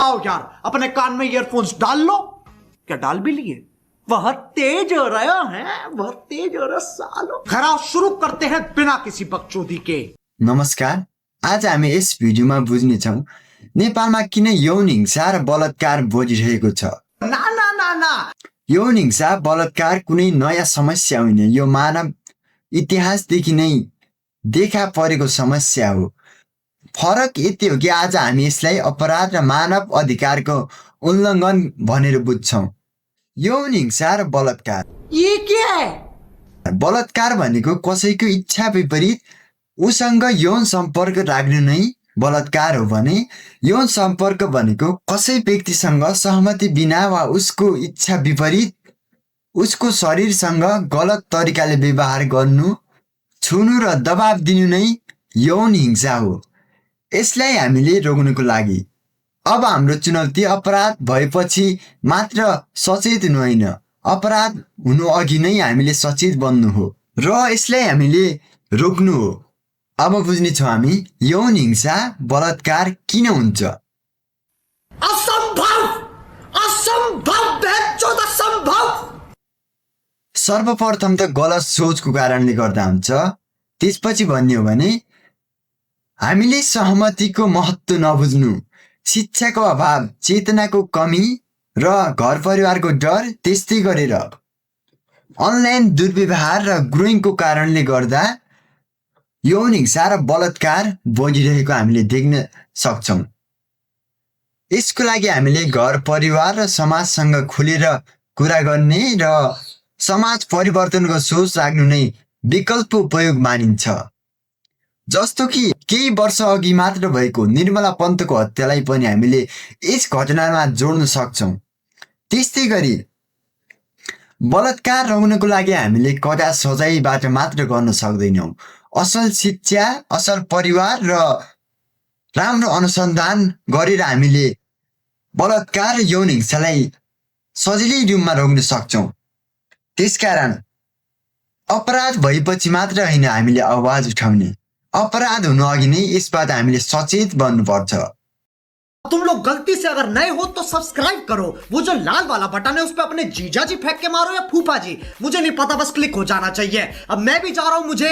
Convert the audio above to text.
आओ यार, अपने कान में ईयरफोन्स डाल लो। क्या डाल भी लिए? बहुत तेज हो रहा है, बहुत तेज हो रहा सालो। खरा शुरू करते हैं बिना किसी बकचोदी के। नमस्कार, आज हामी यस भिडियोमा बुझ्नेछौँ नेपालमा किन यौन हिंसा र बलात्कार बढिरहेको छ। ना ना ना ना, यौन हिंसा बलात्कार कुनै नयाँ समस्या होइन, यो मानव इतिहासदेखि नै देखा परेको समस्या हो। फरक यति हो कि आज हामी यसलाई अपराध र मानव अधिकारको उल्लङ्घन भनेर बुझ्छौँ। यौन हिंसा र बलात्कार, ये क्या है? बलात्कार भनेको कसैको इच्छा विपरीत उसँग यौन सम्पर्क राख्नु नै बलात्कार हो भने यौन सम्पर्क भनेको कसै व्यक्तिसँग सहमति बिना वा उसको इच्छा विपरीत उसको शरीरसँग गलत तरिकाले व्यवहार गर्नु, छुनु र दबाब दिनु नै यौन हिंसा हो। यसलाई हामीले रोक्नको लागि अब हाम्रो चुनौती अपराध भएपछि मात्र सचेत हुनु होइन, अपराध हुनु अघि नै हामीले सचेत बन्नु हो र यसलाई हामीले रोक्नु हो। अब बुझ्नेछौँ हामी यौन हिंसा बलात्कार किन हुन्छ। असंभव, असंभव, बेचोद असंभव। सर्वप्रथम त गलत सोचको कारणले गर्दा हुन्छ। त्यसपछि भन्ने हो भने हामीले सहमतिको महत्त्व नबुझ्नु, शिक्षाको अभाव, चेतनाको कमी र घर परिवारको डर, त्यस्तै गरेर अनलाइन दुर्व्यवहार र ग्रोइङको कारणले गर्दा यौन हिंसा र बलात्कार बढिरहेको हामीले देख्न सक्छौँ। यसको लागि हामीले घर परिवार र समाजसँग खुलेर कुरा गर्ने र समाज परिवर्तनको सोच राख्नु नै विकल्प उपयोग मानिन्छ। जस्तो कि केही वर्ष अघि मात्र भएको निर्मला पन्तको हत्यालाई पनि हामीले यस घटनामा जोड्न सक्छौँ। त्यस्तै गरी बलात्कार रोक्नको लागि हामीले कडा सजायबाट मात्र गर्न सक्दैनौँ। असल शिक्षा, असल परिवार र राम्रो अनुसन्धान गरेर हामीले बलात्कार र यौन हिंसालाई सजिलै रूपमा रोक्न सक्छौँ। त्यसकारण अपराध भएपछि मात्र होइन हामीले आवाज उठाउने, अपराध हुनु अघि नै यसबाट हामीले सचेत बन्नुपर्छ। तुम लोग गलती से अगर नए हो तो सब्सक्राइब करो, वो जो लाल वाला बटन है उस पे अपने जीजा जी फेंक के मारो या फूफा जी, मुझे नहीं पता, बस क्लिक हो जाना चाहिए। अब मैं भी जा रहा हूं, मुझे